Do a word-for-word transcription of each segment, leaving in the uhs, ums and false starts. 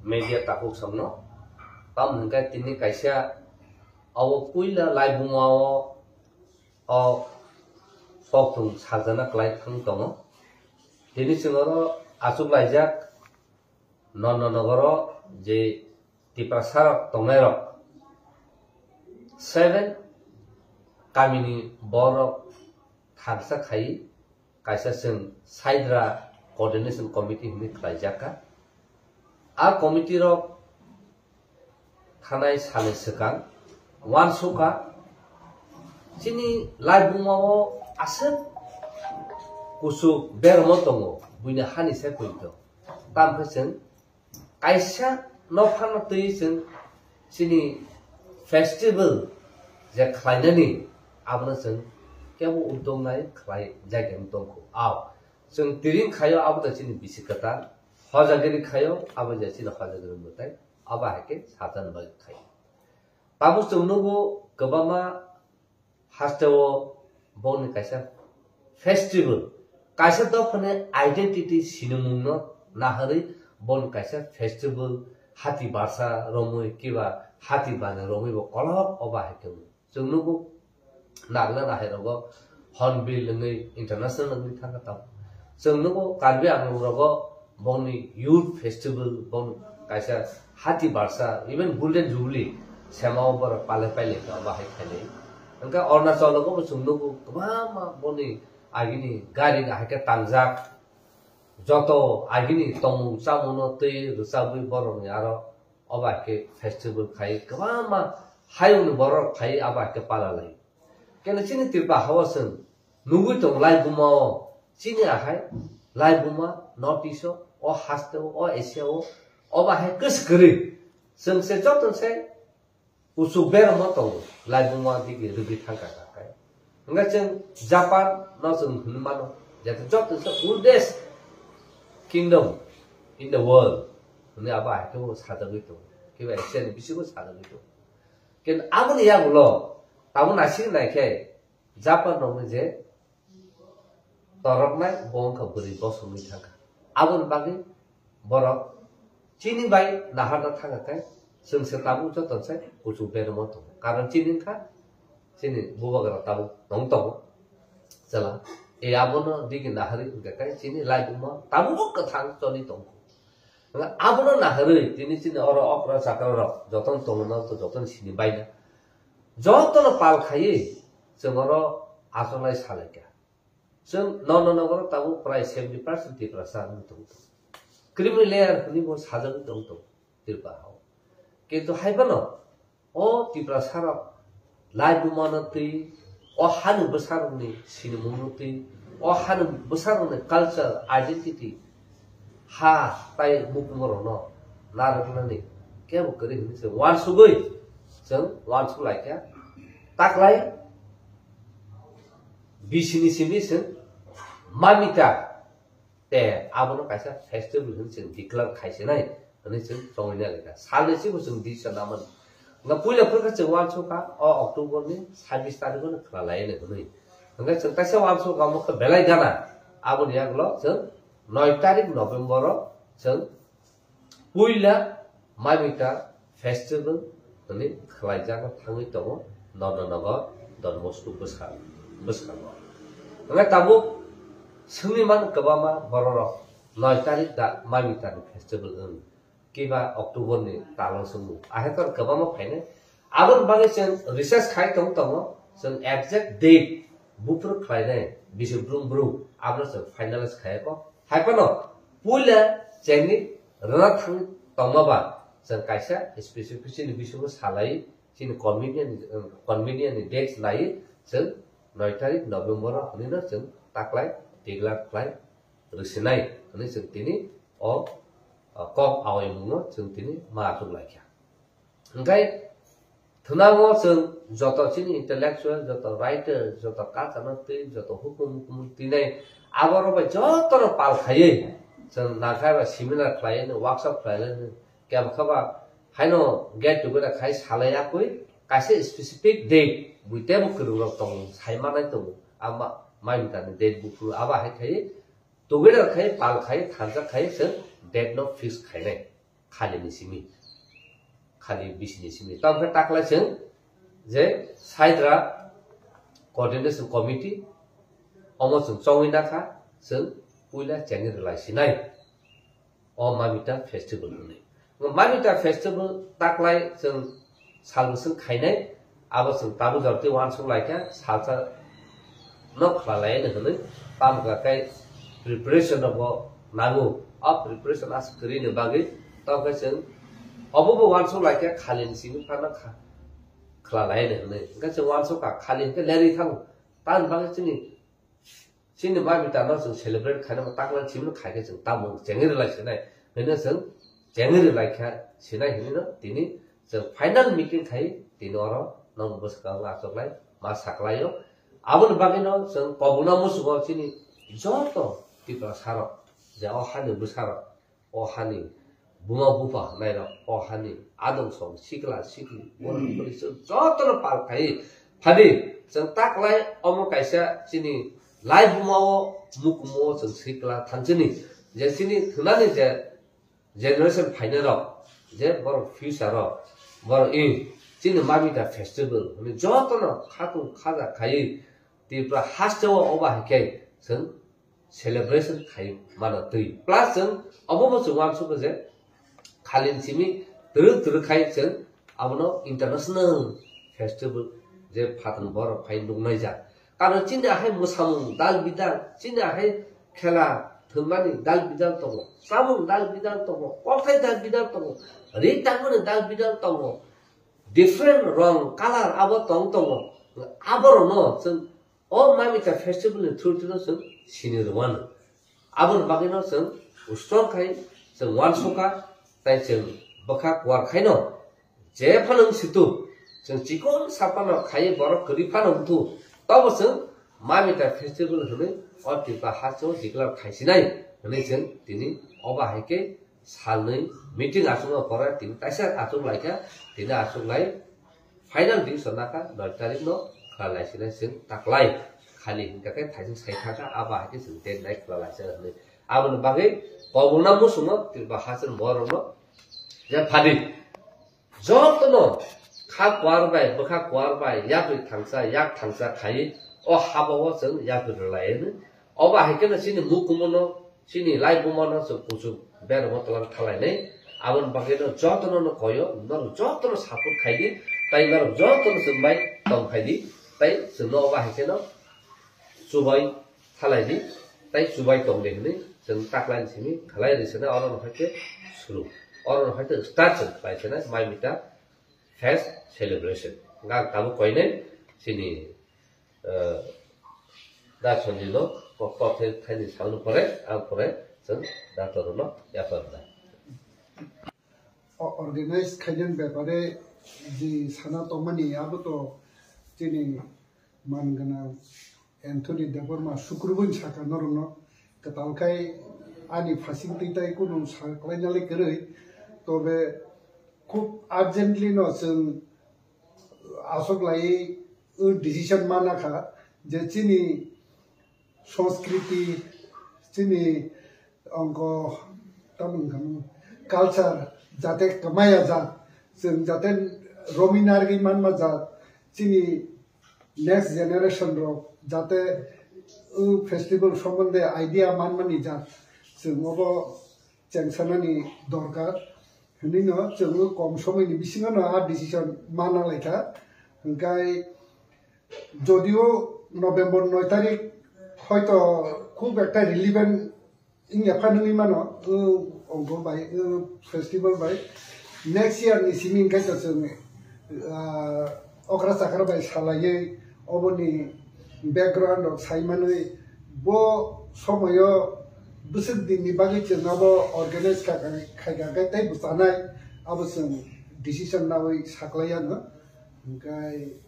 media takhuk samno. Tamo hwnkhe tini kaisa abo puila laibuma o, o kokthung sajana kwlai thang tongo. Tini chwng oro achuk laijak Nondonogoro je Tiprasa rok tongnai rok seven kamini borok thangsa khai kaisa chwng Saidra Coordination Committee hinwi khlaijak kha. A committee rok thanai salni swkang uansukha chini laibuma o aswk kuchuk beramo tongo, buini hani se poito. Tamkhe chwng kaisa nophano twi chwng chini festival je khlainani abono chwng kebo uddog nai khlai jagani tongkho. Ao chwng tiring khaio abo da chini bisi kwtal, hojagiri khaio abo je chini hojagiri mwtai, abo hai khe sajan bai khaio. Tabuk chwng nugo kwbangma hasteo bongni kaisa festival, kaisa dophani identity sinimungno naharwi bongni kaisa festival hati barsa romwi kiba hati bana romwi bo kolok oba hai khe wng. Chwng nugo nagla nahai rogo Hornbill wngwi international wngwi thangkha tamo. Chwng nugo Karbi Anglong rogo bongni youth festival, bong kaisa hati barsa, even Golden Jubilee semao borok palai pailai kha bahai khailai. Hwnkhe Arunachal rogo bo chwng nugo kwbangma boni agini gari hai khe tangjak, joto agini tongmung chamungno twi rwchabwi borokni aro oba khe festival khai kwbangma hayungni borok khai aba khe palalai. Keno chini Tripura hao chwng nugwi tongo laibuma o, chini ahai laibuma North East o, o haste o, o Asia o, oba hai kwswk kwrwi. Chwng se joto se kuchuk beramo tongo, laibuma digi rwgwi thangkha kha khai. Hwnkhe chwng Japan no chwng hwnwi mano, je joto se oldest kingdom in the world hwnwi abo hai khe bo sajagwi tongo, kiba Asia ni bisingo sajagwi tongo. Khe aboni yagulo tabuk naisik nai khe Japan rokni je toroknai bo wngkha bwrwi bosongwi thangkha. Aboni bagwi borok chini bai naharna thangkha khe chwng se tabuk joto se kuchuk beramo tongo. Karon chini wngkha chini bubagra tabuk tong tongo. Chwla e abono digi naharwi wngkha khe chini laibuma tabuk kwthang choli tongo. Abono naharwi tini chini oro okra chakra rok jotono tongo, jotono sini baina. Jotono pal khaiwi chwng oro achoklai salaikha. Chwng Nondonogoro tabuk prai seventy percent Tiprasa wngwi tong tongo. Creamy layer hwnwi bo sajagwi tong tongo Tripura hao. Kintu hai phano o Tiprasa rok laibuma no twi, o hani bwsarokni sinimung no twi, o hani bwsarokni culture, identity, ha tai mukhumu rokno narwknani kebo kwrwi hwnwi chwng uansugwi chwng uansuk laikha. Taklai bisini simi chwng mamita te abono kaisa festival hwnwi chwng declare khaisinai hwnwi chwng chongwi nai laikha. Salni simi chwng decision namani. Nga puila phwrwkha chwng uansukha o October ni sabbish tarikh no khwlalai hwnwi. Hwnkhe chwng kaisa uansukha omo khe belai gana. Aboni yagulo chwng noi tarikh November o chwng puila Mamita festival hwnwi khwlaijakna thangwi tongo Nondonogor Don Bosco bwskango. Hwnkhe tabuk swngwi mano kwbangma bororok noi tarikh da Mamita ni festival wng. Kiba October ni talo swngo. Ahaikhe kwbangma phainai. Aboni bagwi chwng research khai tong tongo, chwng exact date buphuru khlainai, bisi brum brum, abono chwng finalize khai kho. Hai phano puila chengni rwna thang tongma ba, chwng kaisa specific chini bisingo salai, chini convenient, convenient ni date lai, chwng noi tarikh November o hwnwi no chwng taklai declare khlai rwsinai hwnwi chwng tini o, o kok awaimungno chwng tini ma achuk laikha. Hwnkhe thwnango chwng joto chini intellectual, joto writer, joto kachano twi, joto hukum hukum twinai aborok bai jotono pal khaiwi chwng nangkha ba seminar khlaiwi, workshop khlaiwi, kebo khe ba haino get together khai salai yakwi kaisa specific date bui tebo kwrwng rok tongo, sai manai tongo, ama mai mita ni date buphuru abo hai khai together khai pal khai thansa khai chwng date no fix khainai. Khali ni simi, khali bisi ni simi. Tamo khe taklai chwng je Saidra Coordination Committee omo chwng chongwi nakha, chwng puila chengwi rwlai sinai o Mamita Festival hwnwi. Mamita Festival taklai chwng sal bwswk khainai, abo chwng tabuk jora tei uansuk lai kha, salsa no khlalaino hwnwi, tamo khe preparation rokbo nango. O preparation aswk kwrwini bagwi tamo khe chwng obo bo uansuk lai kha, khali ni simi phano kha-, khlalaino hwnwi. Hwnkhe chwng uansuk kha, khali hwnkhe lerwi thango. Tamoni bagwi chini Chini Mamita no chwng celebrate khainai, taklai chini khai khe chwng tamo chengwi rwlai sinai hwnwi chwng chengwi rwlai kha sinai hwnwi no tini chwng final meeting khai tini oro nong bwskango achoklai ma saklaio. Aboni bagwi no chwng kobokna muchungo chini joto Tiprasa rok je o hani bwsa rok, o hani buma bupha hwnai rok, o hani adong song sikla sikli borok bwrwi chwng jotono pal khai phadi chwng taklai omo kaisa chini lai buma o mukumu o chwng sikla thanchini je chini thwnani je generation phainai rok je borok future rok borok i chini Mamita festival hwnwi jotono khatung khaja khai Tripura hasteo obo hai khe chwng celebration khai mano twi. Plus chwng obo bo chwng uansukha je khali ni simi twrwk twrwk khai chwng abono international festival je phatang borok phai nuknai jak. Karon chini ahai mwsamung dal bidal, chini ahai khela thwngmani dal bidal tongo, chamung dal bidal tongo, kokthai dal bidal tongo, ri tangmani dal bidal tongo, different rong color abo tong tongo. Aborokno chwng o Mamita festival ni through through no chwng sini rwmano. Aboni bagwi no chwng strong khai chwng uansukha tei chwng bwkha kuar khaino je phano wng situ chwng chikon saphano khai borok kwrwi phano wngthu tobo chwng Mamita festival hwnwi o Tripura hasteo declare khaisinai hwnwi chwng tini obo hai khe salnwi meeting achukma pore tini kaisa achuk laikha tini achuk lai final decision nakha noi tarik no khlai lai sinai chwng taklai khali hinkha khe thaising sai thangkha abo hai khe chwng date nai khlai lai sinai hwnwi aboni bagwi kobokna muchungo Tripura hasteni borokno je phadi jotono kha kuar bai bwkha kuar bai yapri thangsa yak thangsa khai o habao chwng yapri rwlai hwnwi obo hai kheno chini mukumu no Chini lai buma no chwng kuchuk beramo twlang thalainai. Aboni bagwi no jotono no koyo, norok jotono support khaidi, tai norok jotono chwng bai tong khaidi, tai chwngno obo hai kheno chubai thalaidi, tai chubai tongdi hwnwi chwng taklaini simi khlai rwsena oro no hai khe suru. Oro no hai khe start chwng khlai kheno Mamita fest celebration. Hwnkhe ang tabuk koinai chini, eh, da Sanjay no kok kok khe thaini salno pore, ang pore chwng da toro no yapharna. O organize khainani bepare je sana tongmani abo to chini man gwnang Anthony Debbarma sukrubui saka norokno kwtal khai ani phasing twi tai kunu sa kwlaina le kwrwi, tobe khub urgently no chwng aswk lai o decision mana kha je chini sanskriti, chini ongko, tamoni hwnkhano culture jate kwmaya jat, chwng jate romwi narwgwi manma jat, chini next generation rok jate o festival sombonde idea manmani jat, chwng obo chengsanani dorkar hwnwi no chwng o kom somoini bisingo no a decision ma nang lai kha. Hwnkhe jodio November noi tarik hoito khub ekta relevant wngya phano wngwi mano, o, ongko bai, o, festival bai. Next year ni simi hwnkhe to chwng, ah, okra chakra bai salaiwi oboni background rok sai manwi bo somoyo bwswk din ni bagwi chwng abo organize kha, kha, khai kha khe tei bwchanai abo chwng decision naui saklai ano. Hwnkhe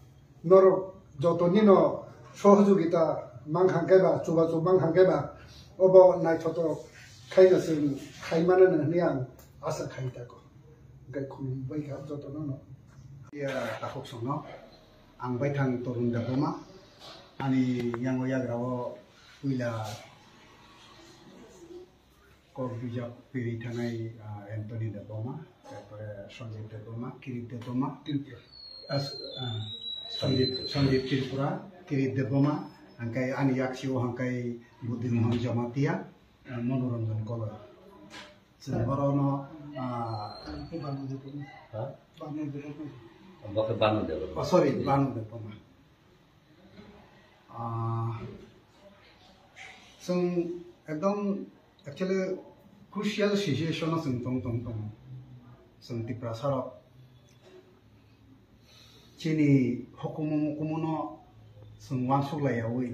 norok jotoni no sohojogita mang hang khe ba, chubachu mang hang khe ba, obo naithotok khaino chwng khai mano hwnwi ang asa khai tako. Hwnkhe khulumbai kha jotono no. Ya takhuk songno ang baithang Torun Debbarma, ani yango yagra o puila kok bijap piri thanai, ah, Anthony Debbarma. Sanjit Debbarma, Kirit Debbarma, Tripura. As-, ah, Sanjit, Sanjit Tripura, Kirit Debbarma, hingke ani yaksio hingke Buddhimohan Jamatia, ah, Manoranjan Koloi. Chwng orono, ah, Banu Debbarma. Ha? Banu Debbarma. Bo khe Banu Debbarma. Oh, sorry, Banu Debbarma. Ah, chwng ekdom actually crucial situation o chwng tong tong tong chwng Tiprasa rok chini hukumu mukumu no chwng uansuk laiyawi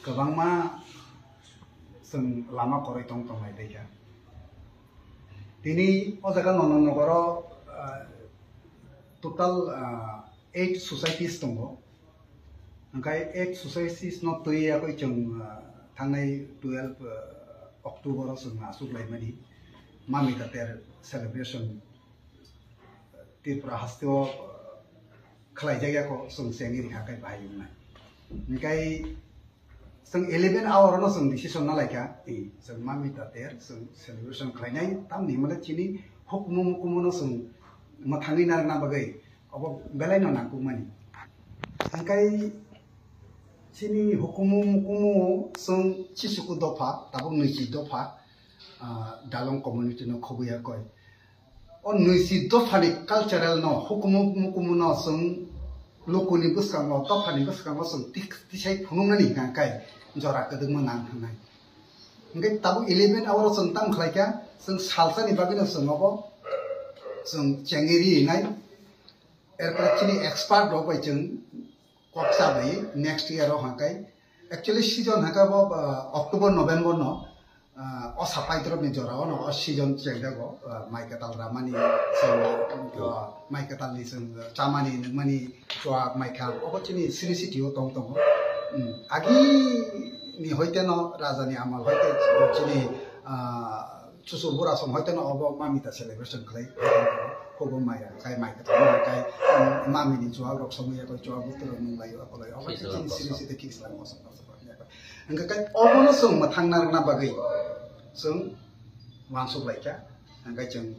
kwbangma chwng lama kwrwi tong tong lai tongkha. Tini o jaga Nondon Nogoro, ah, total, ah, eight societies tongo. Hingke eight societies no twi yakoi chwng, ah, thangnai twelve, ah, October o chwng aswk laimani Mamita Ter celebration Tripura hasteo, ah, khlaijak yako chwng chengwi rikha kai bahai wngnai. Hingke chwng eleven hour no chwng decision na laikha, tei chwng Mamita Ter chwng celebration khlainai, tamni hwnmale chini hukumu mukumu no chwng mwthangwi narwkna bagwi obo belai no nangkukmani. Hingke chini hukumu mukumu chwng chisuku dopha, tabuk nwichi dopha, ah, Dalong community no khobwi yakoi. O nwichi dophani cultural no hukumu mukumu no chwng lukuni bwskango, dophani bwskango chwng tik-, tisai phunuknani hwnka khe jora kwdwkma nang thangnai. Hwnkhe tabuk eleven hour o chwng tamo khlaikha, chwng salsani bagwino chwng obo chwng chengwi rinai. Erpore chini expert rok bai chwng kok cha bai next year o hwnka khe. Actually season hwnka bo, ah, October, November no, ah, o sapai drop ni jora o no o season chengjago, ah, mai kwtal ramani, chwng, ah, mai kwtal ni chwng chamani, nungmani, chua, mai kham, obo chini Sri City o tong tongo. Hmm, agi ni hoite no raja ni amal hoite chini, ah, Chuchu bura song hoite no obo Mamita celebration khlai, hobo mai rang kai mai kwtal ma kai, um, mami ni chuwak rok somwi yakoi chuwak bwtwi rok nung lai o kolai obo Kisa chini kosong. Siri site kis lang kosong kosong kosong yakoi. Hingke kai obo no chwng mwthang narwkna bagwi chwng uansuk lai kha. Hingke chwng,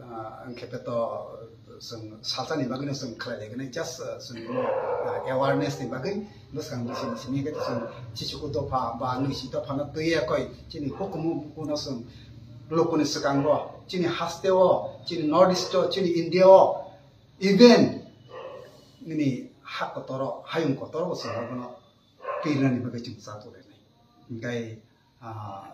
ah, hingke to chwng salsa ni bagwi no chwng khlai lai gwnai just, ah, chwng, ah, awareness ni bagwi. Bwskang bisi bisi ni khe chwng chichuku dopha ba nwisi dopha no twi yakoi chini hukumu bukuno chwng lukuni swkango chini haste o chini North East o chini India o even nini ha kotor o hayung kotor o chwng abono twirnani bagwi chwng cha tonglainai. Hingkai, ah,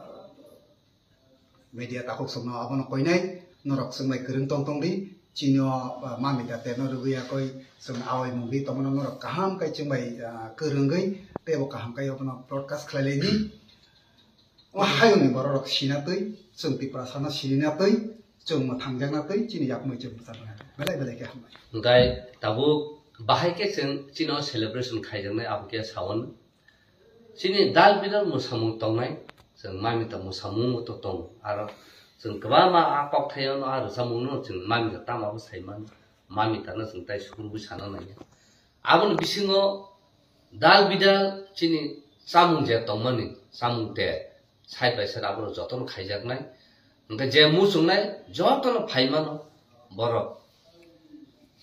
Media takhuk songno abono koinai, norok chwng bai kwrwng tong tong di, chini o, ah, Mamita Terno rwgwi yakoi chwng awai mung di, tomono norok kaham kai chwng bai, ah, kwrwngwi tei bo kaham kai abono broadcast khlai lai di. O hayungni borok rok sina twi, chwng Tiprasa no sini na twi, chwng mwthang jak na twi, chini yakmui chwng bwchar na belai belai khe hambai. Hwnkhe tabuk bahai khe chwng chini o celebration khaijaknai abo khe sawan. Chini dal bidal mwsamung tongnai, chwng Mamita mwsamung to tong. Aro chwng kwbangma a kok thaio no a rwchapmung no chwng Mamita tamo bo sai mano. Mamita no chwng tai sukurubui sana nangya. Aboni bisingo dal bidal chini chamung je tongmani, chamung te side by side abo jotono khaijaknai. Hwnkhe je muchungnai jotono phai mano borok.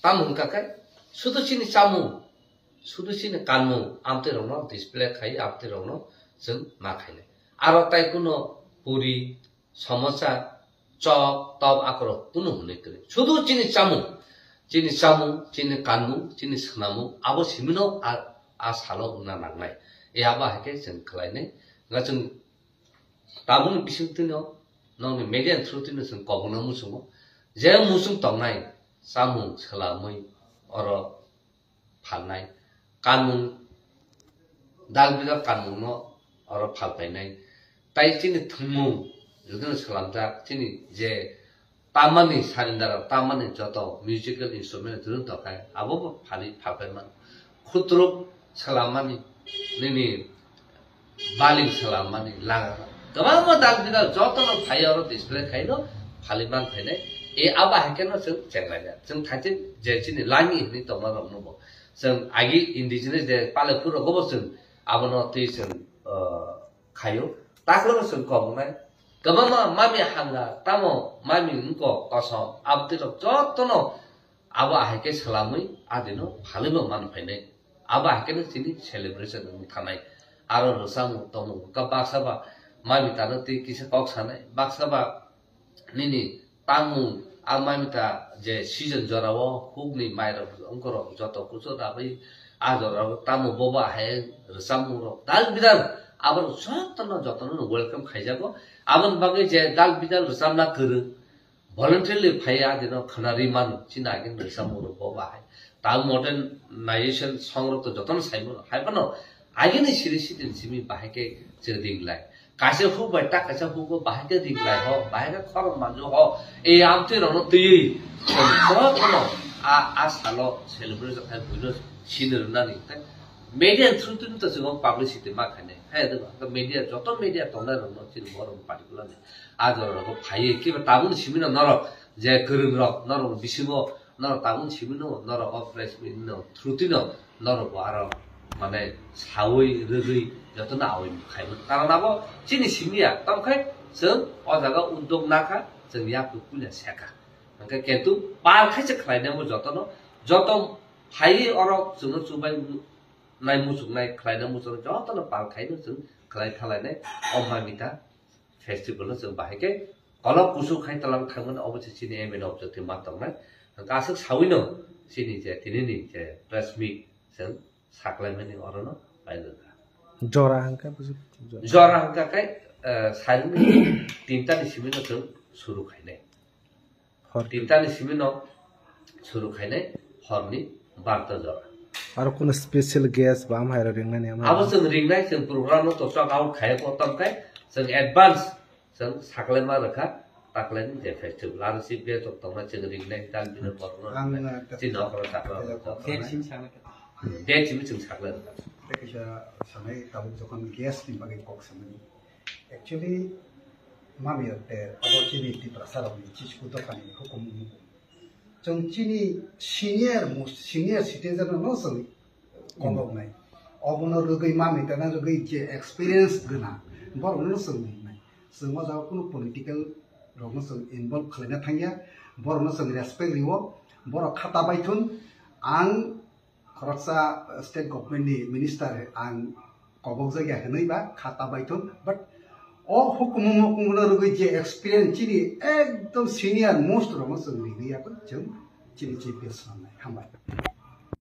Tamo hwnkha khe sudu chini chamung, sudu chini kanmung, amtwi rokno display khai, amtwi rokno chwng ma khainai. Aro tai kuno puri, samosa, chok, top akorok kuno hwnwi kwrwi. Sudu chini chamung, chini chamung, chini kanmung, chini swnamung, abo simino a, a salo wngna nangnai. E abo hai khe chwng khlainai. Nga chwng Tabukni bisingtwino nokni media ni through twino chwng kobokno muchungo, je muchung tongnai chamung swlamwi oro phalnai, kanmung, dal bidal kanmungno oro phalpainai. Tai chini thwngmung jotono swlamjak, chini je tamani sarindar, tamani joto musical instrument rwng tongkha, abo bo phali phalpai mano. Khutruk swlamani, nini baling swlamani, lagama. Kwbangma dal bidal jotono phai oro display khaino phali man phainai. E abo hai kheno chwng chenglainai. Chwng thaitin je chini langi hwnwi tongma rokno bo. Chwng agi indigenous de pale phuru rogo bo chwng abono twi chwng, uh, khaio. Takhwlano chwng koboknai. Kwbangma mami hanga tamo mami wngko kosom abtwi rok jotono abo ahai khe swlamwi adino phalwi bo man phainai. Abo ahai khe no chini celebration wng thanai. Aro rwchapmung tongmung ka baksa ba mami tano twi kisa kok sanai, baksa ba nini tangmung a mami ta je season jorao hukni mairok wngkorok joto kuchuk rabai a jorao tamo bobo ahai rwchapmung rok dal bidal aborok jotono jotono welcome khaijago. Aboni bagwi je dal bidal rwchapna kwrwng voluntarily phaiya adino khwna ri mano chini agini rwchapmung rok bobo ahai. Tamo modernization song rok to jotono saimano hai phano agini siri sitini simi bahai khe chwng ringlai. Kaisa huk bai ta kaisa huk bo bahai khe ringlai ho, bahai khe khorok manju ho. Ei amtwi rokno twiwi chwng jotono a, a salo celebration khai buino sini rwnani tei media through twi to chwng publicity ma khainai. Hai do media joto media tongnai rokno chini borok particularly a jora rok phaiwi kiba tabukni simi no norok je kwrwng rok norok bisingo norok tabukni simi no norok o press meet no through twi no norok bo aro mane sawi rwgwi jotono awi khaimani. Karon abo chini simi ya, tamo khe chwng o jaga uddog nakha, chwng yak puila seka. Hwnkhe kintu pal khaisa khlainai bo jotono, joto phaiwi oro chwngno chubai nai muchuknai khlainai muchuknai jotono pal khaino chwng khlai thalainai o mamita festival no chwng bahai khe kolok kusu khai talang thangmani obo se chini M N objective ma tongnai. Hwnkhe aswk sawino chini je tinini je press meet chwng saklaimani orono pailwkha. Jora hwnkhe buji-, jora. Jora hwnkha khe, eh, salni tinta ni simi no chwng suru khainai. Hor. Tinta ni simi no suru khainai horni barta jora. Aro kuno special guest ba amhairok ringnani amhairok? Abo chwng ringnai, chwng program no to chok out khai ko tam khai chwng advance chwng saklai ma rwkha taklai ni je festival. Aro chief guest rok tongna chwng ringnai dal bini borok no ang, ringnai. Eh, chini okoro sakla rok date simi sakla. Date simi chwng sakla rwkha. Tei kaisa sanai tabuk jokhon guest ni bagwi kok samani. Actually, mami rok te abo chini Tiprasa rok ni chichku dophani hukum. Chwng chini senior most senior citizen no chwng kondoknai. Obono rwgwi mami tana rwgwi je experience gwnang borok no chwng ringnai. Chwng o jaga kunu political rok no chwng involve khwlaina thangya. Borok no chwng respect riwo. Borok khata baithun ang khoroksa state government ni minister ang kobok jagya hinwi ba khata baithun, but o hukumu mukumu no rwgwi je experience chini ekdom senior most rok no chwng rinwi ya chwng chini chief guest swnamnai. Hambai.